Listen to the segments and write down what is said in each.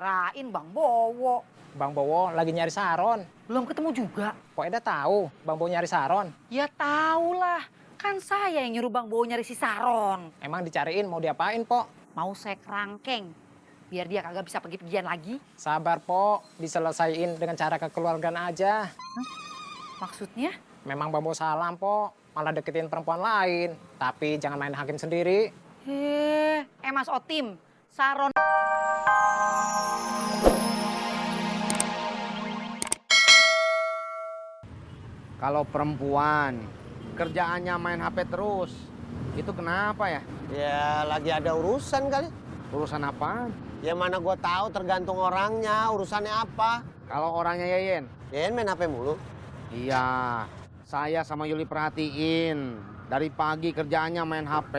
Kirain Bang Bowo. Bang Bowo lagi nyari Saron. Belum ketemu juga. Kok Eda tahu Bang Bowo nyari Saron? Ya tahulah. Kan saya yang nyuruh Bang Bowo nyari si Saron. Emang dicariin mau diapain, Pok? Mau saya kerangkeng. Biar dia kagak bisa pergi-pergian lagi. Sabar, Pok. Diselesaiin dengan cara kekeluargaan aja. Maksudnya? Memang Bang Bowo salah, Pok. Malah deketin perempuan lain. Tapi jangan main hakim sendiri. Mas Otim. Saron. Kalau perempuan kerjaannya main HP terus, itu kenapa ya? Ya lagi ada urusan kali. Urusan apa? Ya mana gua tahu tergantung orangnya, urusannya apa. Kalau orangnya Yeyen? Yeyen main HP mulu. Iya, saya sama Yuli perhatiin. Dari pagi kerjaannya main HP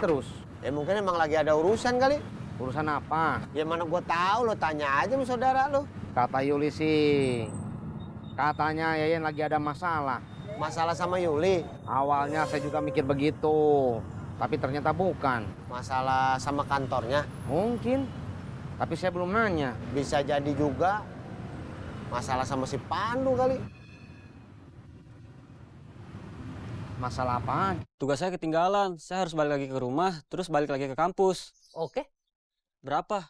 terus. Ya mungkin emang lagi ada urusan kali. Urusan apa? Ya mana gua tahu, lo tanya aja sama saudara lo. Kata Yuli sih, katanya Yeyen lagi ada masalah. Masalah sama Yuli? Awalnya saya juga mikir begitu, tapi ternyata bukan. Masalah sama kantornya? Mungkin, tapi saya belum nanya. Bisa jadi juga masalah sama si Pandu kali. Masalah apaan? Tugas saya ketinggalan. Saya harus balik lagi ke rumah, terus balik lagi ke kampus. Oke, Berapa?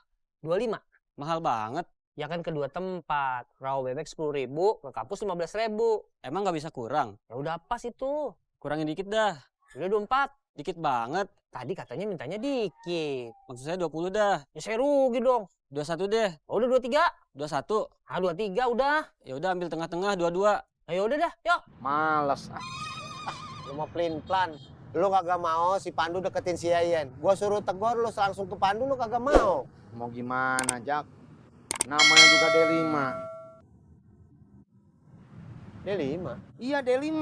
25. Mahal banget. Ya kan kedua tempat. Rawa bebek 10.000, ke kampus 15.000. Emang nggak bisa kurang? Ya udah pas itu. Kurangin dikit dah. Udah 24. Dikit banget. Tadi katanya mintanya dikit. Maksud saya 20 dah. Ya saya rugi dong. 21 deh. Oh, udah 23. 21. Ah 23 udah. Ya udah ambil tengah-tengah 22. Ayo udah dah, yuk. Males. Lu mau pelin-pelan. Lu kagak mau si Pandu deketin si Yeyen. Gua suruh tegur lu langsung ke Pandu, lu kagak mau. Mau gimana, Jak? Namanya juga D5. D5? Iya, D5.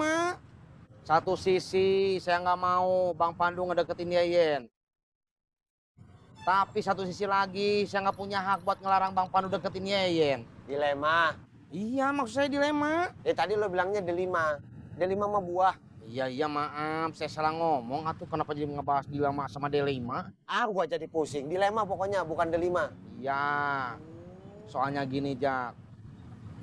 Satu sisi saya nggak mau Bang Pandu ngedeketin Yeyen. Tapi satu sisi lagi saya nggak punya hak buat ngelarang Bang Pandu deketin Yeyen. Dilema. Iya, maksud saya dilema. Tadi lu bilangnya D5. D5 mah buah. Iya, maaf. Saya salah ngomong. Atuh kenapa jadi ngebahas dilema sama D5? Ah, gua jadi pusing. Dilema pokoknya, bukan D5. Iya. Soalnya gini, Jak.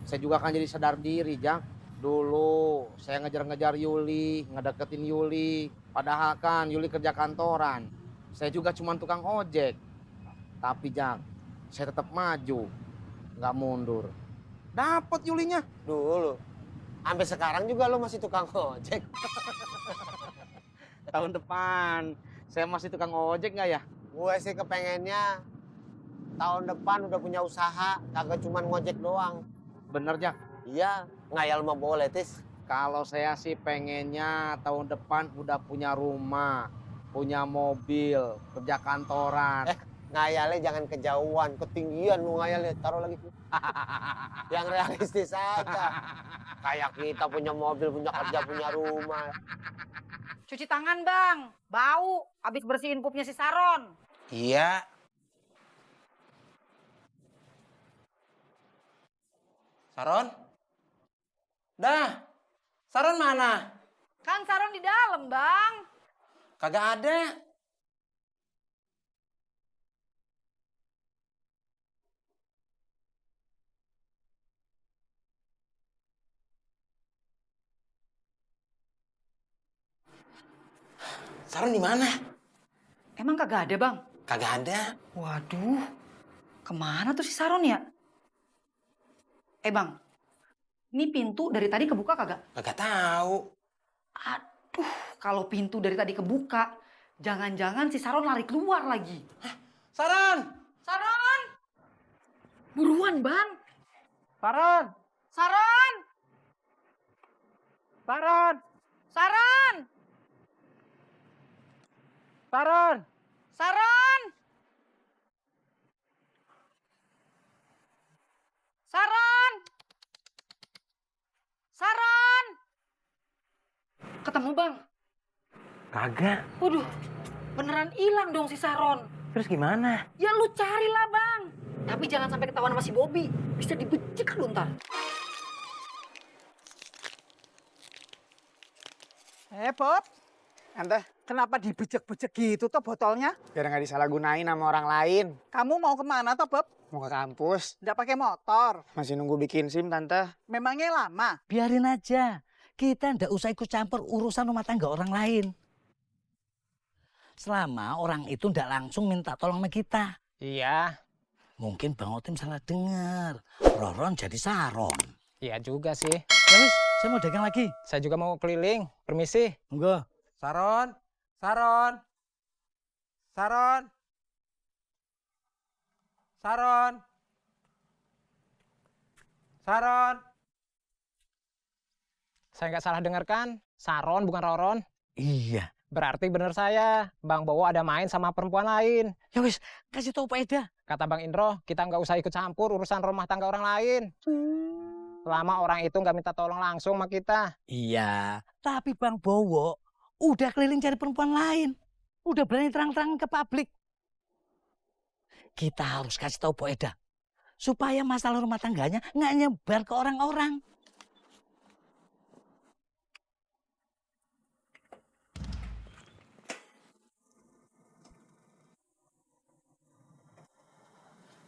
Saya juga kan jadi sadar diri, Jak. Dulu saya ngejar-ngejar Yuli, ngedeketin Yuli. Padahal kan Yuli kerja kantoran. Saya juga cuma tukang ojek. Tapi, Jak, saya tetap maju. Nggak mundur. Dapat Yulinya. Dulu. Sampai sekarang juga lu masih tukang ojek. Tahun depan saya masih tukang ojek nggak ya? Gue sih kepengennya tahun depan udah punya usaha, kagak cuma ngojek doang. Bener, Jak. Iya, ngayal mah boleh, Tis. Kalau saya sih pengennya tahun depan udah punya rumah, punya mobil, kerja kantoran. Ngayalnya jangan kejauhan, ketinggian lu ngayalnya. Taruh lagi. Yang realistis aja. Kayak kita punya mobil, punya kerja, punya rumah. Cuci tangan Bang. Bau. Habis bersihin pupnya si Saron. Iya. Saron? Dah. Saron mana? Kan Saron di dalam Bang. Kagak ada. Saron di mana? Emang kagak ada Bang? Kagak ada. Waduh. Kemana tuh si Saron ya? Bang. Ini pintu dari tadi kebuka kagak? Kagak tahu. Aduh, kalau pintu dari tadi kebuka, jangan-jangan si Saron lari keluar lagi. Saron! Saron! Buruan, Bang. Saron! Saron! Saron! Saron! Saron! Saron! Saron! Saron! Ketemu, Bang? Kagak. Waduh, beneran hilang dong si Saron. Terus gimana? Ya lu carilah, Bang. Tapi jangan sampai ketahuan sama si Bobby. Bisa dibecek lu ntar. Bob, Ente, kenapa dibejek-bejek gitu toh botolnya? biar nggak disalahgunain sama orang lain. Kamu mau kemana toh, Bob? Mau ke kampus. Nggak pakai motor. Masih nunggu bikin SIM, Tante. Memangnya lama? Biarin aja. Kita ndak usah ikut campur urusan rumah tangga orang lain. Selama orang itu ndak langsung minta tolong sama kita. Iya, Mungkin Bang Otim salah dengar. Roron jadi Saron. iya juga sih. Ya wis, saya mau dagang lagi. Saya juga mau keliling. Permisi. Enggak. Saron, Saron, Saron, Saron, Saron. Saya nggak salah dengar kan? Saron bukan Roron. Iya. Berarti bener saya. Bang Bowo ada main sama perempuan lain. Ya wis, kasih tahu Pak Eda. Kata Bang Indro, kita nggak usah ikut campur urusan rumah tangga orang lain. Selama orang itu nggak minta tolong langsung sama kita. Iya, tapi Bang Bowo udah keliling cari perempuan lain. Udah berani terang-terangan ke publik. Kita harus kasih tahu Pak Eda. Supaya masalah rumah tangganya nggak nyebar ke orang-orang.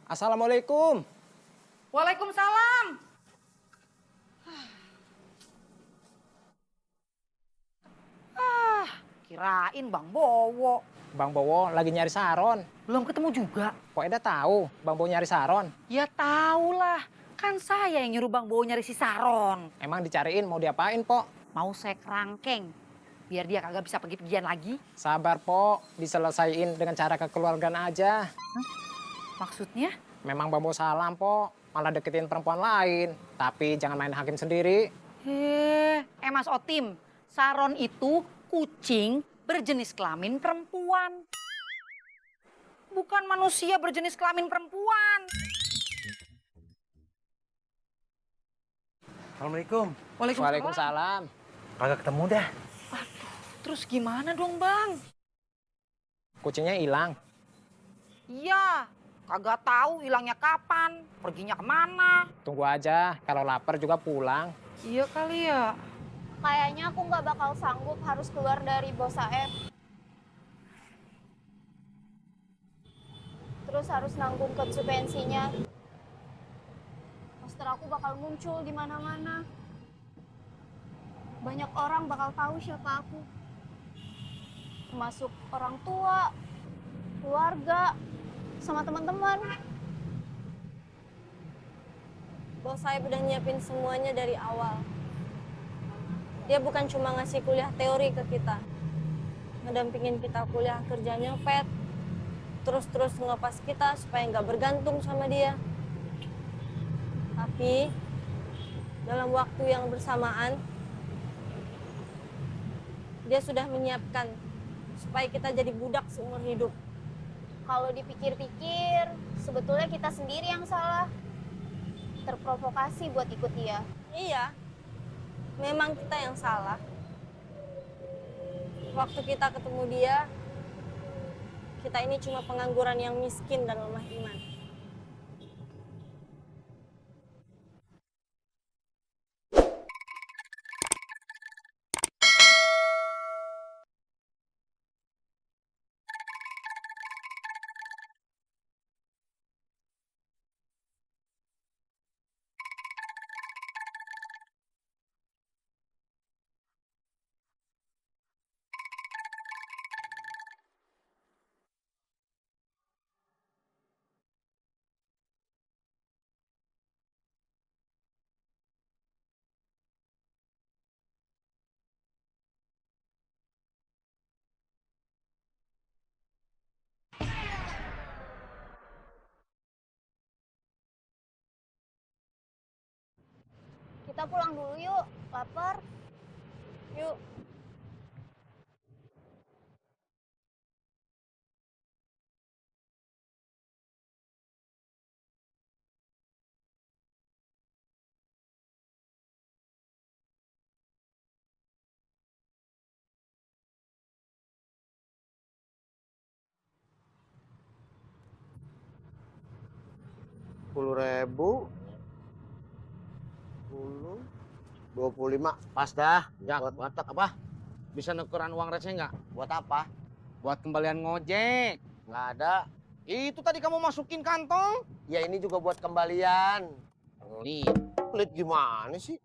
Assalamualaikum. Waalaikumsalam. Kirain Bang Bowo. Bang Bowo lagi nyari Saron. Belum ketemu juga. Kok Eda tahu Bang Bowo nyari Saron? Ya tahulah. Kan saya yang nyuruh Bang Bowo nyari si Saron. Emang dicariin mau diapain, Pok? Mau saya kerangkeng. Biar dia kagak bisa pergi-pergian lagi. Sabar, Pok. Diselesaiin dengan cara kekeluargaan aja. Maksudnya? Memang Bang Bowo salah, Pok. Malah deketin perempuan lain. Tapi jangan main hakim sendiri. Mas Otim. Saron itu kucing berjenis kelamin perempuan. Bukan manusia berjenis kelamin perempuan. Assalamualaikum. Waalaikumsalam. Kagak ketemu dah. Terus gimana dong Bang? Kucingnya hilang. Iya, kagak tahu hilangnya kapan, perginya kemana. Tunggu aja. Kalau lapar juga pulang. Iya kali ya. Kayaknya aku nggak bakal sanggup harus keluar dari bos AF. Terus harus nanggung konsekuensinya. Poster aku bakal muncul di mana-mana. Banyak orang bakal tahu siapa aku. Termasuk orang tua, keluarga, sama teman-teman. Bos saya udah nyiapin semuanya dari awal. Dia bukan cuma ngasih kuliah teori ke kita, ngedampingin kita kuliah kerja nyopet, terus ngelepas kita supaya nggak bergantung sama dia. Tapi dalam waktu yang bersamaan, dia sudah menyiapkan supaya kita jadi budak seumur hidup. Kalau dipikir-pikir, sebetulnya kita sendiri yang salah. Terprovokasi buat ikut dia. Iya. Memang kita yang salah. Waktu kita ketemu dia, kita ini cuma pengangguran yang miskin dan lemah iman. Kita pulang dulu yuk, lapar. Yuk. Rp10.000, 10, 25. Pas dah. Jak, buat apa? Bisa nukeran uang receh nggak? Buat apa? Buat kembalian ngojek. Nggak ada. Itu tadi kamu masukin kantong. Ya ini juga buat kembalian. Pelit. Pelit gimana sih?